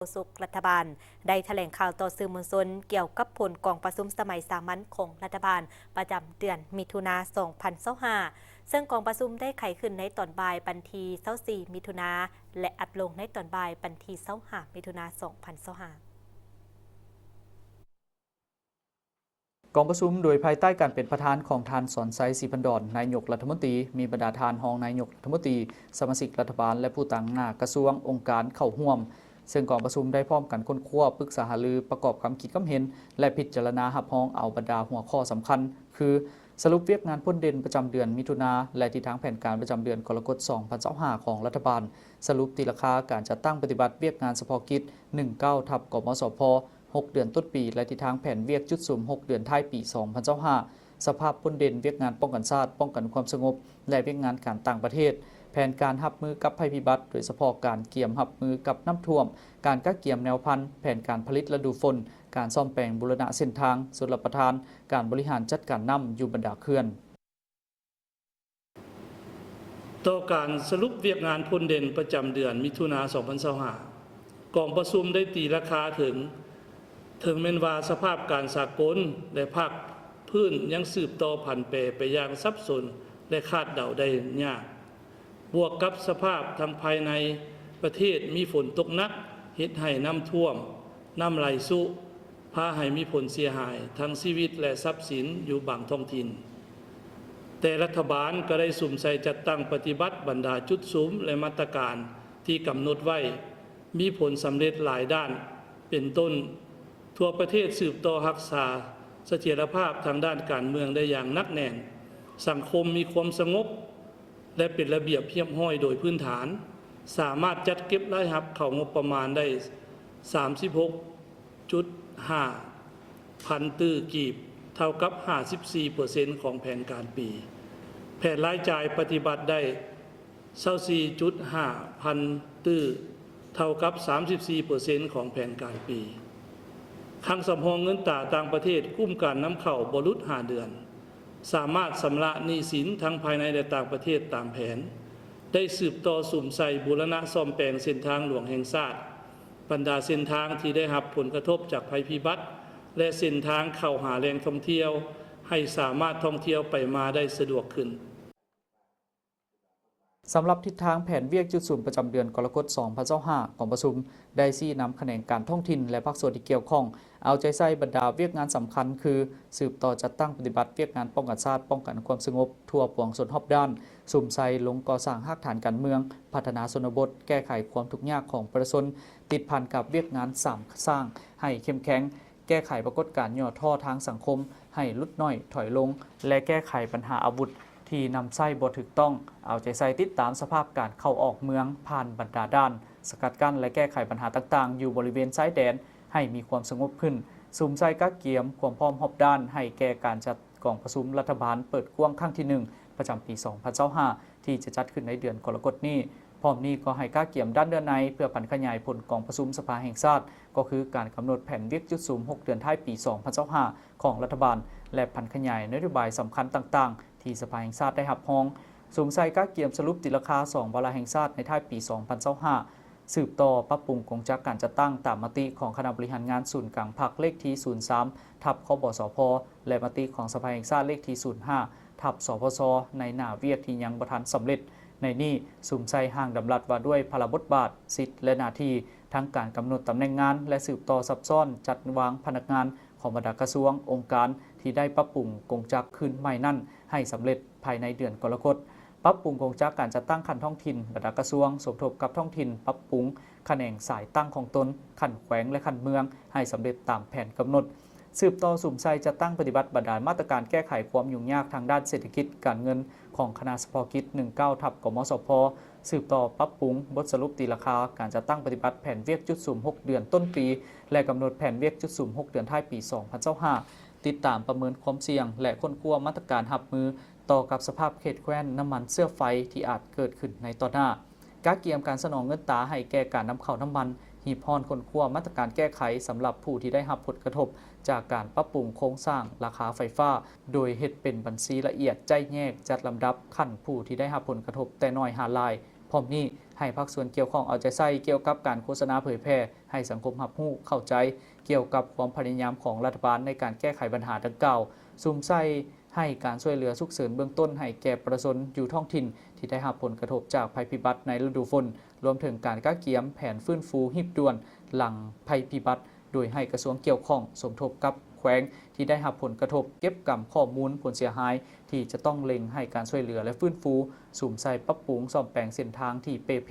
ສກລັດຖະບານ ໄດ້ຖະແຫຼງຂ່າວຕໍ່ສື່ມວນຊົນກ່ຽວກັບຜົນກອງປະຊຸມສະໄໝສາມັນຂອງລັດຖະບານປະຈຳເດືອນມິຖຸນາ ສອງພັນຊາວຫ້າ ເຊິ່ງກອງປະຊຸມໄດ້ໄຂຂຶ້ນໃນຕອນບ່າຍວັນທີຊາວສີ່ມິຖຸນາ ແລະ ອັດລົງໃນຕອນບ່າຍວັນທີຊາວຫ້າມິຖຸນາ ສອງພັນຊາວຫ້າ. ກອງປະຊຸມໂດຍພາຍໃຕ້ການເປັນປະທານຂອງທ່ານ ສອນໄຊ ສີພັນດອນ ນາຍົກລັດຖະມົນຕີ, ມີບັນດາທ່ານຮອງນາຍົກລັດຖະມົນຕີ, ສະມາຊິກລັດຖະບານ ແລະ ຜູ້ຕາງໜ້າກະຊວງ, ອົງການເຂົ້າຮ່ວມ, ເຊິ່ງກອງປະຊຸມໄດ້ພ້ອມກັນຄົ້ນຄວ້າ, ປຶກສາຫາລື, ປະກອບຄຳຄິດຄຳເຫັນ ແລະ ພິຈາລະນາຮັບຮອງເອົາບັນດາຫົວຂໍ້ສຳຄັນ ຄື ສະຫຼຸບວຽກງານພົ້ນເດັ່ນປະຈຳເດືອນມິຖຸນາ ແລະ ທິດທາງແຜນການປະຈຳເດືອນກໍລະກົດ ສອງພັນຊາວຫ້າ ຂອງລັດຖະບານ, ສະຫຼຸບຕີລາຄາການຈັດຕັ້ງປະຕິບັດວຽກງານສະເພາະກິດ ໜຶ່ງເກົ້າ ທັບ ກມສພ ຫົກເດືອນຕົ້ນປີ ແລະ ທິດທາງແຜນວຽກຈຸດສຸມ ຫົກເດືອນທ້າຍປີ ສອງພັນຊາວຫ້າ, ສະພາບພົ້ນເດັ່ນວຽກງານປ້ອງກັນຊາດ, ປ້ອງກັນຄວາມສະຫງົບ ແລະ ວຽກງານການຕ່າງປະເທດ, ແຜນການຮັບມືກັບໄພພິບັດ, ໂດຍສະເພາະການກຽມຮັບມືກັບນ້ຳຖ້ວມ, ການກະກຽມແນວພັນ, ແຜນການຜະລິດລະດູຝົນ, ການສ້ອມແປງບູລະນະເສັ້ນທາງຊົນລະປະທານ, ການບໍລິຫານຈັດການນ້ຳຢູ່ບັນດາເຂື່ອນ. ຕໍ່ການສະຫຼຸບວຽກງານພົ້ນເດັ່ນປະຈຳເດືອນມິຖຸນາ ສອງພັນຊາວຫ້າ ກອງປະຊຸມໄດ້ຕີລາຄາເຖິງ, ເຖິງແມ່ນວ່າສະພາບການສາກົນ ແລະ ພາກພື້ນຍັງສືບຕໍ່ຜັນແປໄປຢ່າງສັບສົນ ແລະ ຄາດເດົາໄດ້ຍາກ, ບວກກັບສະພາບທາງພາຍໃນປະເທດມີຝົນຕົກໜັກ, ເຮັດໃຫ້ນ້ຳຖ້ວມ, ນ້ຳໄຫຼຊຸ, ພາໃຫ້ມີຜົນເສຍຫາຍທັງຊີວິດ ແລະ ຊັບສິນຢູ່ບາງທ້ອງຖິ່ນ. ແຕ່ລັດຖະບານກໍໄດ້ສຸມໃສ່ຈັດຕັ້ງປະຕິບັດບັນດາຈຸດສຸມ ແລະ ມາດຕະການທີ່ກຳນົດໄວ້, ມີຜົນສຳເລັດຫຼາຍດ້ານ, ເປັນຕົ້ນ, ທົ່ວປະເທດສືບຕໍ່ຮັກສາສະຖຽນລະພາບທາງດ້ານການເມືອງໄດ້ຢ່າງໜັກແໜ້ນ, ສັງຄົມມີຄວາມສະຫງົບ ແລະ ເປັນລະບຽບຮຽບຮ້ອຍໂດຍພື້ນຖານ, ສາມາດຈັດເກັບລາຍຮັບເຂົ້າງົບປະມານໄດ້ ສາມສິບຫົກຈຸດຫ້າພັນຕື້ກີບ, ເທົ່າກັບຫ້າສິບສີ່ເປີເຊັນຂອງແຜນການປີ. ແຜນລາຍຈ່າຍປະຕິບັດໄດ້ ຊາວສີ່ຈຸດຫ້າພັນຕື້, ເທົ່າກັບສາມສິບສີ່ເປີເຊັນຂອງແຜນການປີ. ຄັງສຳຮອງເງິນຕາຕ່າງປະເທດ, ກຸ່ມການນຳເຂົ້າບໍ່ຫຼຸດຫ້າເດືອນ, ສາມາດຊຳລະໜີ້ສິນທັງພາຍໃນ ແລະ ຕ່າງປະເທດຕາມແຜນ, ໄດ້ສືບຕໍ່ສຸມໃສ່ບູລະນະສ້ອມແປງເສັ້ນທາງຫຼວງແຫ່ງຊາດ, ບັນດາເສັ້ນທາງທີ່ໄດ້ຮັບຜົນກະທົບຈາກໄພພິບັດ ແລະ ເສັ້ນທາງເຂົ້າຫາແຫຼ່ງທ່ອງທ່ຽວ ໃຫ້ສາມາດທ່ອງທ່ຽວໄປມາໄດ້ສະດວກຂຶ້ນ. ສຳລັບທິດທາງແຜນວຽກຈຸດສຸມປະຈຳເດືອນກໍລະກົດ ສອງພັນຊາວຫ້າ ກອງປະຊຸມໄດ້ຊີ້ນຳຂະແໜງການທ້ອງຖິ່ນ ແລະ ພາກສ່ວນທີ່ກ່ຽວຂ້ອງ ເອົາໃຈໃສ່ບັນດາວຽກງານສຳຄັນ ຄື ສືບຕໍ່ຈັດຕັ້ງປະຕິບັດວຽກງານປ້ອງກັນຊາດ, ປ້ອງກັນຄວາມສະຫງົບທົ່ວປວງຊົນຮອບດ້ານ, ສຸມໃສ່ລົງກໍ່ສ້າງຮາກຖານການເມືອງ, ພັດທະນາຊົນນະບົດ, ແກ້ໄຂຄວາມທຸກຍາກຂອງປະຊາຊົນ ຕິດພັນກັບວຽກງານສາມສ້າງໃຫ້ເຂັ້ມແຂງ, ແກ້ໄຂປາກົດການຫຍໍ້ທໍ້ທາງສັງຄົມໃຫ້ຫຼຸດໜ້ອຍຖອຍລົງ ແລະ ແກ້ໄຂບັນຫາອາວຸດທີ່ນຳໃຊ້ບໍ່ຖືກຕ້ອງ, ເອົາໃຈໃສ່ຕິດຕາມສະພາບການເຂົ້າອອກເມືອງຜ່ານບັນດາດ່ານ, ສະກັດກັ້ນ ແລະ ແກ້ໄຂບັນຫາຕ່າງໆຢູ່ບໍລິເວນຊາຍແດນໃຫ້ມີຄວາມສະຫງົບຂຶ້ນ, ສຸມໃສ່ກະກຽມຄວາມພ້ອມຮອບດ້ານໃຫ້ແກ່ການຈັດກອງປະຊຸມລັດຖະບານເປີດກວ້າງຄັ້ງທີໜຶ່ງ ປະຈຳປີສອງພັນຊາວຫ້າ ທີ່ຈະຈັດຂຶ້ນໃນເດືອນກໍລະກົດນີ້. ພ້ອມນີ້ກໍໃຫ້ກະກຽມດ້ານເນື້ອໃນເພື່ອຜັນຂະຫຍາຍຜົນກອງປະຊຸມສະພາແຫ່ງຊາດ, ກໍຄືການກຳນົດແຜນວຽກຈຸດສຸມຫົກເດືອນທ້າຍປີສອງພັນຊາວຫ້າຂອງລັດຖະບານ ແລະ ຜັນຂະຫຍາຍນະໂຍບາຍສຳຄັນຕ່າງໆທີ່ສະພາແຫ່ງຊາດໄດ້ຮັບຮອງ. ສຸມໃສ່ກະກຽມສະຫຼຸບຕີລາຄາສອງວາລະແຫ່ງຊາດໃນທ້າຍປີສອງພັນຊາວຫ້າ, ສືບຕໍ່ປັບປຸງກົງຈັກການຈັດຕັ້ງຕາມມະຕິຂອງຄະນະບໍລິຫານງານສູນກາງພັກເລກທີສູນສາມ ທັບ ຄບສພ ແລະ ມະຕິຂອງສະພາແຫ່ງຊາດເລກທີສູນຫ້າ ທັບ ສພຊ ໃນໜ້າວຽກທີ່ຍັງບໍ່ທັນສຳເລັດ. ໃນນີ້ ສຸມໃສ່ຮ່າງດຳລັດວ່າດ້ວຍພາລະບົດບາດ, ສິດ ແລະ ໜ້າທີ່, ທັງການກຳນົດຕຳແໜ່ງງານ ແລະ ສືບຕໍ່ຊັບຊ້ອນຈັດວາງພະນັກງານຂອງບັນດາກະຊວງ, ອົງການທີ່ໄດ້ປັບປຸງກົງຈັກຄືນໃໝ່ນັ້ນໃຫ້ສຳເລັດພາຍໃນເດືອນກໍລະກົດ. ປັບປຸງກົງຈັກການຈັດຕັ້ງຂັ້ນທ້ອງຖິ່ນ, ບັນດາກະຊວງສົມທົບກັບທ້ອງຖິ່ນ, ປັບປຸງຂະແໜງສາຍຕັ້ງຂອງຕົນ, ຂັ້ນແຂວງ ແລະ ຂັ້ນເມືອງ ໃຫ້ສຳເລັດຕາມແຜນກຳນົດ. ສືບຕໍ່ສຸມໃສ່ຈັດຕັ້ງປະຕິບັດບັນດາມາດຕະການແກ້ໄຂຄວາມຫຍຸ້ງຍາກທາງດ້ານເສດຖະກິດການເງິນຂອງຄະນະສະເພາະກິດ ໜຶ່ງເກົ້າ ທັບ ກມສພ, ສືບຕໍ່ປັບປຸງບົດສະຫຼຸບຕີລາຄາການຈັດຕັ້ງປະຕິບັດແຜນວຽກຈຸດສຸມຫົກເດືອນຕົ້ນປີ ແລະ ກຳນົດແຜນວຽກຈຸດສຸມຫົກເດືອນທ້າຍປີສອງພັນຊາວຫ້າ, ຕິດຕາມປະເມີນຄວາມສ່ຽງ ແລະ ຄົ້ນຄວ້າມາດຕະການຮັບມື ຕໍ່ກັບສະພາບເຂດແຄວ້ນນ້ຳມັນເຊື້ອໄຟທີ່ອາດເກີດຂຶ້ນໃນຕໍ່ໜ້າ, ກະກຽມການສະໜອງເງິນຕາໃຫ້ແກ່ການນຳເຂົ້ານ້ຳມັນ, ຮີບຮ້ອນຄົ້ນຄວ້າມາດຕະການແກ້ໄຂສຳລັບຜູ້ທີ່ໄດ້ຮັບຜົນກະທົບຈາກການປັບປຸງໂຄງສ້າງລາຄາໄຟຟ້າ, ໂດຍເຮັດເປັນບັນຊີລະອຽດ, ໄຈ້ແຍກ, ຈັດລຳດັບຂັ້ນຜູ້ທີ່ໄດ້ຮັບຜົນກະທົບແຕ່ນ້ອຍຫາຫຼາຍ. ພ້ອມນີ້ ໃຫ້ພາກສ່ວນກ່ຽວຂ້ອງເອົາໃຈໃສ່ກ່ຽວກັບການໂຄສະນາເຜີຍແຜ່ໃຫ້ສັງຄົມຮັບຮູ້ເຂົ້າໃຈກ່ຽວກັບຄວາມພະຍາຍາມຂອງລັດຖະບານໃນການແກ້ໄຂບັນຫາດັ່ງກ່າວ, ສຸມໃສ່ໃຫ້ການຊ່ວຍເຫຼືອສຸກເສີນເບື້ອງຕົ້ນໃຫ້ແກ່ປະຊາຊົນຢູ່ທ້ອງຖິ່ນທີ່ໄດ້ຮັບຜົນກະທົບຈາກໄພພິບັດໃນລະດູຝົນ, ລວມເຖິງການກະກຽມແຜນຟື້ນຟູຮີບດ່ວນຫຼັງໄພພິບັດ, ໂດຍໃຫ້ກະຊວງກ່ຽວຂ້ອງສົມທົບກັບແຂວງທີ່ໄດ້ຮັບຜົນກະທົບ ເກັບກຳຂໍ້ມູນຜົນເສຍຫາຍ ທີ່ຈະຕ້ອງເລັ່ງໃຫ້ການຊ່ວຍເຫຼືອ ແລະ ຟື້ນຟູ, ສຸມໃສ່ປັບປຸງສ້ອມແປງເສັ້ນທາງທີ່ເປ່ເພ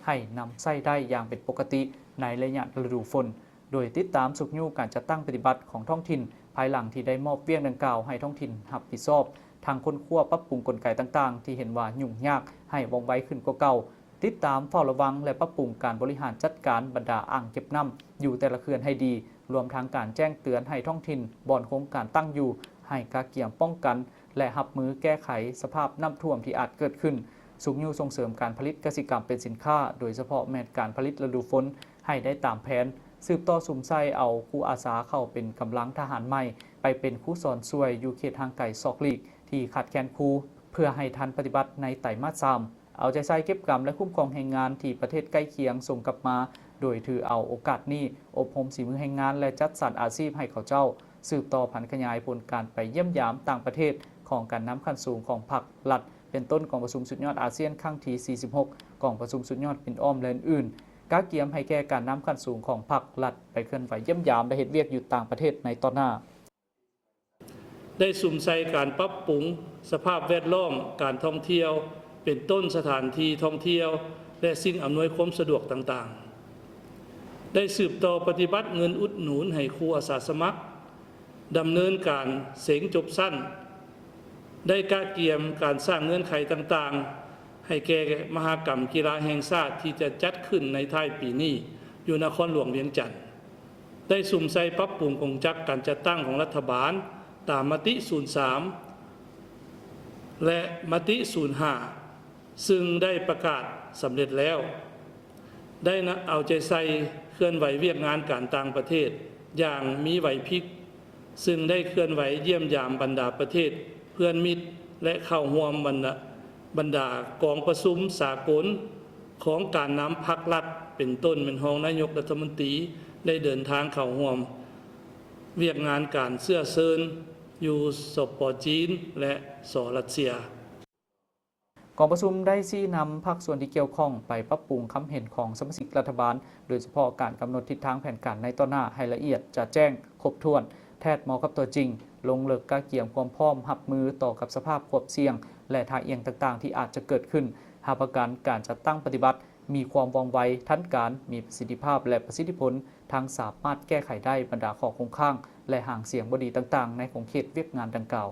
ໃຫ້ນຳໃຊ້ໄດ້ຢ່າງເປັນປົກກະຕິໃນໄລຍະລະດູຝົນ, ໂດຍຕິດຕາມຊຸກຍູ້ການຈັດຕັ້ງປະຕິບັດຂອງທ້ອງຖິ່ນ ພາຍຫຼັງທີ່ໄດ້ມອບວຽກດັ່ງກ່າວໃຫ້ທ້ອງຖິ່ນຮັບຜິດຊອບ, ທັງຄົ້ນຄວ້າປັບປຸງກົນໄກຕ່າງໆທີ່ເຫັນວ່າຫຍຸ້ງຍາກໃຫ້ວ່ອງໄວຂຶ້ນກວ່າເກົ່າ, ຕິດຕາມເຝົ້າລະວັງ ແລະ ປັບປຸງການບໍລິຫານຈັດການບັນດາອ່າງເກັບນ້ຳຢູ່ແຕ່ລະເຂື່ອນໃຫ້ດີ, ລວມທັງການແຈ້ງເຕືອນໃຫ້ທ້ອງຖິ່ນບ່ອນໂຄງການຕັ້ງຢູ່ ໃຫ້ກະກຽມປ້ອງກັນ ແລະ ຮັບມືແກ້ໄຂສະພາບນ້ຳຖ້ວມທີ່ອາດເກີດຂຶ້ນ, ຊຸກຍູ້ສົ່ງເສີມການຜະລິດກະສິກຳເປັນສິນຄ້າ, ໂດຍສະເພາະແມ່ນການຜະລິດລະດູຝົນໃຫ້ໄດ້ຕາມແຜນ, ສືບຕໍ່ສຸມໃສ່ເອົາຄູອາສາເຂົ້າເປັນກຳລັງທະຫານໃໝ່ ໄປເປັນຄູສອນຊ່ວຍຢູ່ເຂດຫ່າງໄກສອກຫຼີກທີ່ຂາດແຄນຄູ ເພື່ອໃຫ້ທັນປະຕິບັດໃນໄຕມາດສາມ. ເອົາໃຈໃສ່ເກັບກຳ ແລະ ຄຸ້ມຄອງແຮງງານທີ່ປະເທດໃກ້ຄຽງສົ່ງກັບມາ, ໂດຍຖືເອົາໂອກາດນີ້ອົບຮົມສີມືແຮງງານ ແລະ ຈັດສັນອາຊີບໃຫ້ເຂົາເຈົ້າ, ສືບຕໍ່ຜັນຂະຫຍາຍຜົນການໄປຢ້ຽມຢາມຕ່າງປະເທດຂອງການນຳຂັ້ນສູງຂອງພັກລັດ, ເປັນຕົ້ນກອງປະຊຸມສຸດຍອດອາຊຽນຄັ້ງທີສີ່ສິບຫົກ, ກອງປະຊຸມສຸດຍອດປິ່ນອ້ອມ ແລະ ອື່ນໆ, ກະກຽມໃຫ້ແກ່ການນຳຂັ້ນສູງຂອງພັກລັດໄປເຄື່ອນໄຫວຢ້ຽມຢາມ ແລະ ເຮັດວຽກຢູ່ຕ່າງປະເທດໃນຕໍ່ໜ້າ. ໄດ້ສຸມໃສ່ການປັບປຸງສະພາບແວດລ້ອມການທ່ອງທ່ຽວ, ເປັນຕົ້ນສະຖານທີ່ທ່ອງທ່ຽວ ແລະ ສິ່ງອຳນວຍຄວາມສະດວກຕ່າງໆ. ໄດ້ສືບຕໍ່ປະຕິບັດເງິນອຸດໜູນໃຫ້ຄູອາສາສະໝັກ, ດຳເນີນການເສັງຈົບຊັ້ນ, ໄດ້ກະກຽມການສ້າງເງື່ອນໄຂຕ່າງໆ ໃຫ້ແກ່ມະຫະກຳກິລາແຫ່ງຊາດທີ່ຈະຈັດຂຶ້ນໃນທ້າຍປີນີ້ຢູ່ນະຄອນຫຼວງວຽງຈັນ. ໄດ້ສຸມໃສ່ປັບປຸງກົງຈັກການຈັດຕັ້ງຂອງລັດຖະບານຕາມມະຕິສູນສາມ ແລະ ມະຕິສູນຫ້າ ຊຶ່ງໄດ້ປະກາດສຳເລັດແລ້ວ. ໄດ້ນະ ເອົາໃຈໃສ່ເຄື່ອນໄຫວວຽກງານການຕ່າງປະເທດຢ່າງມີໄຫວພິບ, ຊຶ່ງໄດ້ເຄື່ອນໄຫວຢ້ຽມຢາມບັນດາປະເທດເພື່ອນມິດ ແລະ ເຂົ້າຮ່ວມບັນດາ ບັນດາກອງປະຊຸມສາກົນຂອງການນຳພັກລັດ, ເປັນຕົ້ນແມ່ນຮອງນາຍົກລັດຖະມົນຕີ ໄດ້ເດີນທາງເຂົ້າຮ່ວມວຽກງານການເຊື້ອເຊີນຢູ່ ສປ ຈີນ ແລະ ສ ຣັດເຊຍ. ກອງປະຊຸມໄດ້ຊີ້ນຳພາກສ່ວນທີ່ກ່ຽວຂ້ອງໄປປັບປຸງຄຳເຫັນຂອງສະມາຊິກລັດຖະບານ, ໂດຍສະເພາະການກຳນົດທິດທາງແຜນການໃນຕໍ່ໜ້າໃຫ້ລະອຽດ, ຈະແຈ້ງ, ຄົບຖ້ວນ, ແທດເໝາະກັບຕົວຈິງ, ລົງເລິກກະກຽມຄວາມພ້ອມຮັບມືຕໍ່ກັບສະພາບຄວາມສ່ຽງ ແລະ ທ່າອ່ຽງຕ່າງໆທີ່ອາດຈະເກີດຂຶ້ນ, ຮັບປະກັນການຈັດຕັ້ງປະຕິບັດມີຄວາມວ່ອງໄວ, ທັນການ, ມີປະສິດທິພາບ ແລະ ປະສິດທິຜົນ, ທັງສາມາດແກ້ໄຂໄດ້ບັນດາຂໍ້ຄົງຄ້າງ ແລະ ຫາງສຽງບໍ່ດີຕ່າງໆໃນຂົງເຂດວຽກງານດັ່ງກ່າວ.